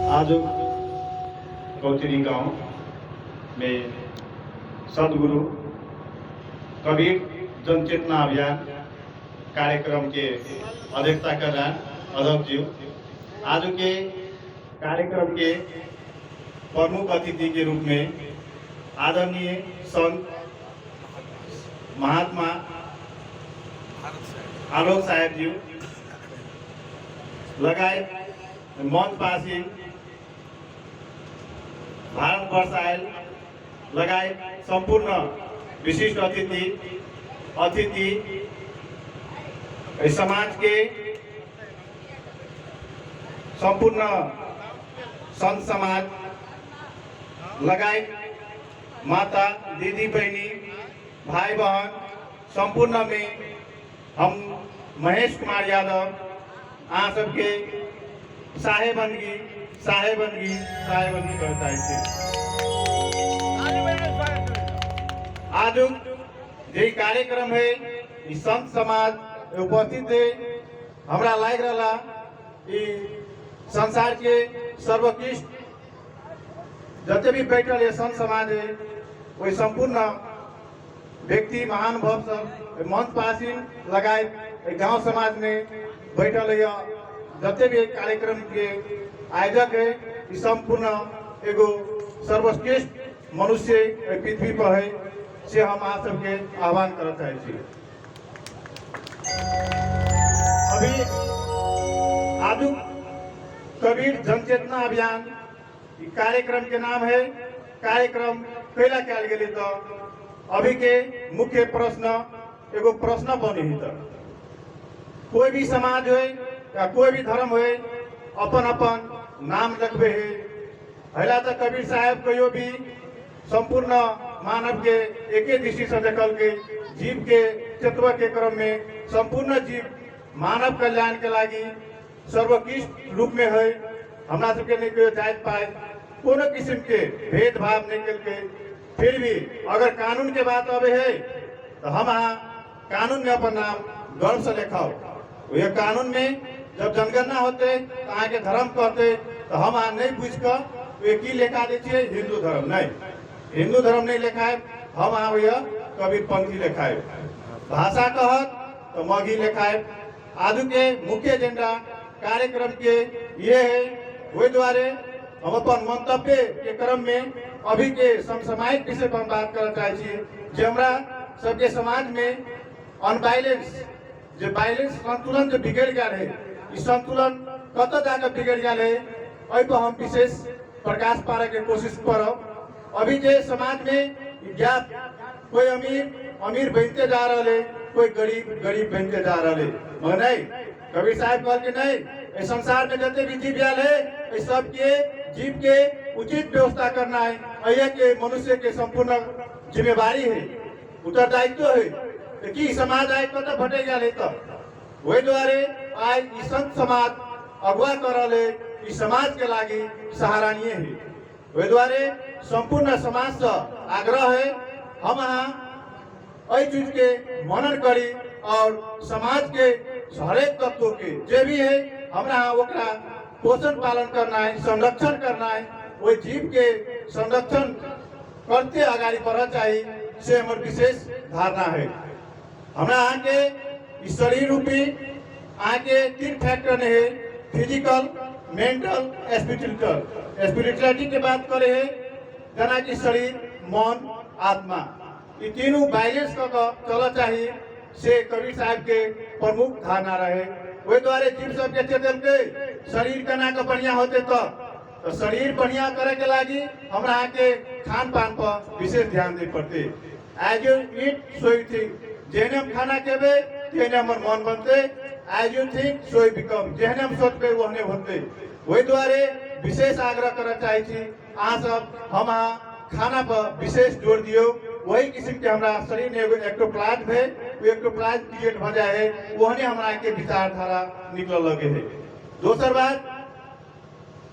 आज गौचरी गांव में सदगुरु कबीर जनचेतना अभियान कार्यक्रम के अध्यक्षता कर रहे हैं अध्यक्ष जी। आज के कार्यक्रम के प्रमुख अतिथि के रूप में आदरणीय संत महात्मा आलोक साहेब जी लगायत मंच पासीन भारतवर्ष आयल लगायत सम्पूर्ण विशिष्ट अतिथि अतिथि एहि समाज के सम्पूर्ण संत समाज लगायत माता दीदी बहिनी भाई बहन सम्पूर्ण में हम महेश कुमार यादव अहाँ सबके साहेबनगी साहेबनगी साहेबनगी करऽ चाहै छी। आजुक जे कार्यक्रम है ई संत समाज उपस्थित है, हमरा लागि रहला ई संसार के सर्वोत्कृष्ट जते भी बैठल है संत समाज है, ओहि सम्पूर्ण व्यक्ति महानुभव सब मंच पासीन लगायत गांव समाज में बैठल है जते भी कार्यक्रम के आयोजक है, ई सम्पूर्ण एगो सर्वश्रेष्ठ मनुष्य एहि पृथ्वी पर है से हम अहाँ सबके आह्वान करऽ चाहै छी। अभी आजुक कबीर जनचेतना अभियान ई कार्यक्रम के नाम है। कार्यक्रम कैला कयल गेलै तऽ अभी के मुख्य प्रश्न एगो प्रश्न बने है। तऽ कोई भी समाज हो या कोई भी धर्म हो अपन अपन नाम रखबे है। हैला तऽ कबीर साहेब कहियो भी संपूर्ण मानव के एके दृष्टि से देखलकै। जीव के चेतवा के क्रम में संपूर्ण जीव मानव कल्याण के लागी सर्वोत्कृष्ट रूप में है। हमरा सबके नहीं कहियो जाति पाति कोनो किस्म के भेदभाव नहीं केलकै। फिर भी अगर कानून के बात अबे है तो हम अहाँ कानून में अपन नाम गर्व से लिखाओ। वह कानून में जब जनगणना होते तो अहाँ के धर्म कहते तो हम अहाँ नहीं बुझ कऽ वे की लेखा दै छियै हिंदू धर्म नहीं, हिंदू धर्म नहीं लिखायब, हम अहाँ वह कबीर पंथी लिखायब। भाषा कहत तो मगही लिखायब। आजू के मुख्य एजेंडा कार्यक्रम के ये है। वही द्वारे हम अपन मंतव्य के क्रम में अभी के समसामयिक विषय पर हम बात करना चाहे छी जे हमरा सबके समाज में अनबैलेंस जे बैलेंस संतुलन जे बिगड़ गेल है, ई संतुलन कतऽ जाकर बिगड़ गेल है एहि पर हम विशेष प्रकाश पारे के कोशिश करब। अभी जे समाज में गैप कोई अमीर अमीर बनते जा रहा है, कोई गरीब गरीब बनते जा रहा है, मगर नहीं, कबीर साहब कहल के नहीं, इस संसार में जते भी जीव आयल है इस सब के जीव के उचित व्यवस्था करना है। अहिया के मनुष्य के संपूर्ण जिम्मेवारी है, उत्तरदायित्व है। तो की समाज आइ कतऽ भटक गेल है तऽ वही दुआरे आइ ई संत समाज अगुआ कर रहल है, ई समाज के लागी सहारानीय है। वही दुआरे संपूर्ण समाज से आग्रह है हम अहाँ एहि चीज के मनन करी और समाज के हरेक तत्व के जे भी है हमरा अहाँ ओकरा पोषण पालन करना है, संरक्षण करना है, ओहि जीव के संरक्षण करते अगाडि बढ़ऽ चाही से हमर विशेष धारणा है। हमरा अहाँके ई शरीर रूपी अहाँके तीन फैक्टर है, फिजिकल, मेंटल, स्पिरिचुअल। स्पिरिचुअलिटी के बात करे है जेना कि शरीर, मन, आत्मा ई तीनू बैलेंस कऽ कऽ चलऽ चाही से कबीर साहब के प्रमुख धारणा रहे। ओहि दुआरे जीव सबके चेतेलकै शरीर केना कऽ बढ़िया होते तऽ शरीर बढ़िया करे के लागी हमरा अहाँके खान पान पर विशेष ध्यान दै पड़तै। As you eat so you think, जेहने हम खाना खेबै तेहने हमर मन बनतै। As you think so you become, जेहने हम सोचबै ओहने होतै। ओहि दुआरे विशेष आग्रह करऽ चाहै छी अहाँ सब हम अहाँ खाना पर विशेष जोर दियौ। वही किस्म के हमरा शरीर में एगो एक्टोप्लाज्म है, ओ एक्टोप्लाज्म क्रिएट भऽ जाइ है, ओहने हमरा के विचारधारा निकलऽ लगे है। दोसर बात,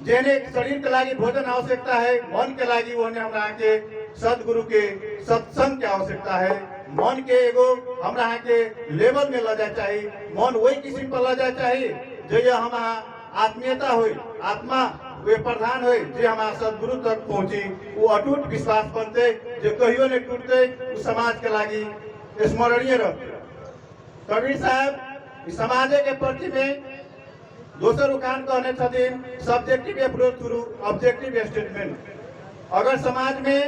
जेहने शरीर के लागी भोजन आवश्यकता है, मन के लागी ओहने हमरा के सदगुरु के सत्संग के आवश्यकता है। मन के एगो हमरा के लेवल में ल जाए चाही, मन वही किस्म पर ल जाए चाही जहिया हम अहाँ आत्मीयता हो, आत्मा वे प्रधान है जे हमारा सदगुरु तक पहुंची, वो अटूट विश्वास बनते जे कहियो नहीं टूटते, उ समाज के लागी स्मरणीय रहते। कबीर साहब समाजे के प्रति में दोसर उखान कहने छथिन subjective approach through objective statement. अगर समाज में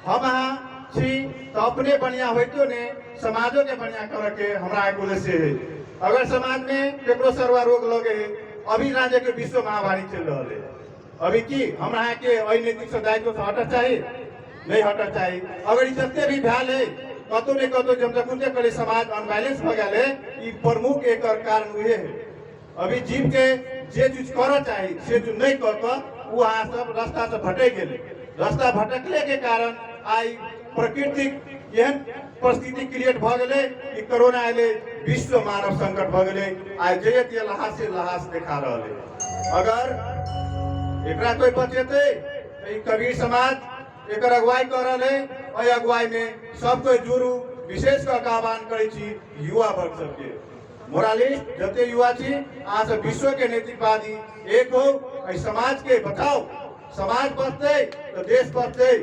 हम अहाँ छी तो अपने बढ़िया होइतो ने समाजो के बढ़िया करे के हमरा एक उद्देश्य है। अगर समाज में केकरो सरवा रोग लगे है, अभी राज्य के विश्व महामारी चल रहा है, अभी की हमरा के एहि नैतिक से दायित्व से हटऽ चाही? नहीं हटऽ चाही। अगर ई जते भी भेल है कतौ ने कतौ जब जखन कहली समाज अनबैलेंस भऽ गेल है, ई प्रमुख एकर कारण उहे है। अभी जीव के जे चीज करऽ चाही से चीज नहीं कऽ कऽ ओ अहाँ सब रास्ता से भटक गेलै। रास्ता भटकले के कारण आइ प्रकृतिक एहन परिस्थिति क्रिएट भऽ गेलै कि कोरोना एलै, विश्व मानव संकट भऽ गेलै, आइ जे जे लहास से लहास देखा रहल है। अगर एकरा कोई बचेतै तऽ ई कबीर समाज एकर अगुवाई कऽ रहल है। एहि अगुवाई में सब कोई जुड़ू। विशेष कऽ के आह्वान करै छी युवा वर्ग सबके, मोरालिस्ट जते युवा छी अहाँ सब विश्व के नैतिकवादी एक हो, एहि समाज के बचाओ। समाज बचतै तऽ देश बचतै,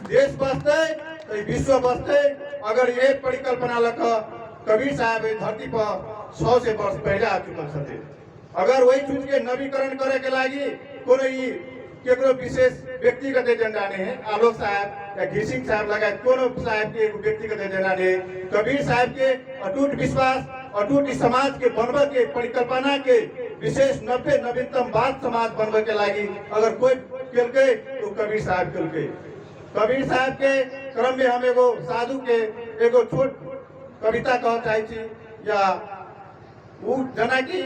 देश बचतै तऽ विश्व बचतै। अगर ये परिकल्पना लऽ कऽ कबीर साहब एहि धरती पर 100 से वर्ष पहिले आ चुकल छथिन, अगर वही चीज के नवीकरण करे के लागी कोनो ई केकरो विशेष व्यक्तिगत एजेंडा नहीं है, आलोक साहब या घिसिंग साहब लगाए कोनो साहब के एगो व्यक्तिगत एजेंडा नहीं है। कबीर साहब के अटूट विश्वास, अटूट समाज के बनबे के परिकल्पना के विशेष नब्बे नवीनतम बात समाज बनबे के लागी अगर कोई केलकै तो कबीर साहब केलकै। कबीर साहब के क्रम में हम एगो साधु के एगो छोट कविता कह चाहे छी। या उ जेनाकि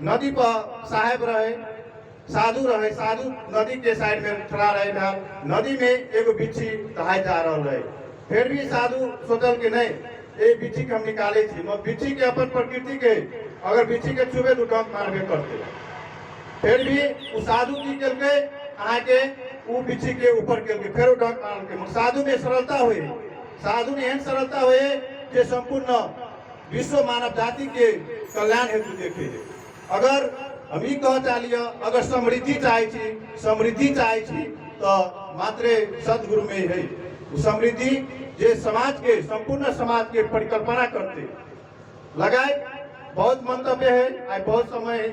नदी पर साहेब रहे, साधु रहे, साधु नदी के साइड में खड़ा रहे, नदी में एगो बिच्छी दहाय जा रहल रहे। फिर भी साधु सोचल कि नहीं ये बिच्छी के हम निकाले छी, मगर बिच्छी के अपन प्रकृति के अगर बिच्छी के छुबे तो डंक मारबे करते। फिर भी उ साधु की केलकै अहाँके उ बिच्छी के ऊपर केलकै, फेर उ डंक मारलकै। मगर साधु में सरलता हुई, साधु में एहन सरलता हुई जे संपूर्ण विश्व मानव जाति के कल्याण हेतु देखे है। अगर हम ई कह चाहलिए अगर समृद्धि चाहे छी, समृद्धि चाहे छी तो मात्रे सदगुरु में है उ समृद्धि जे समाज के संपूर्ण समाज के परिकल्पना करते लगाए। बहुत मंतव्य है, आइ बहुत समय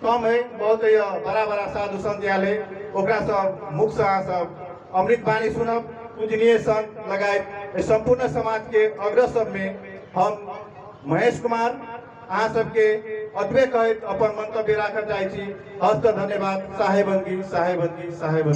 कम है, बहुत बड़ा बड़ा साधु संत आयल है, ओकरा सब मुख से अहाँ सब अमृत वाणी सुनब। पूजनीय संत लगाए संपूर्ण समाज के अग्रज सब में हम महेश कुमार अहाँ सबके अतबे कहैत अपन मंतव्य राखऽ चाहै छी। हस्त धन्यवाद। साहेबंदी साहेबंदी साहेबंदी।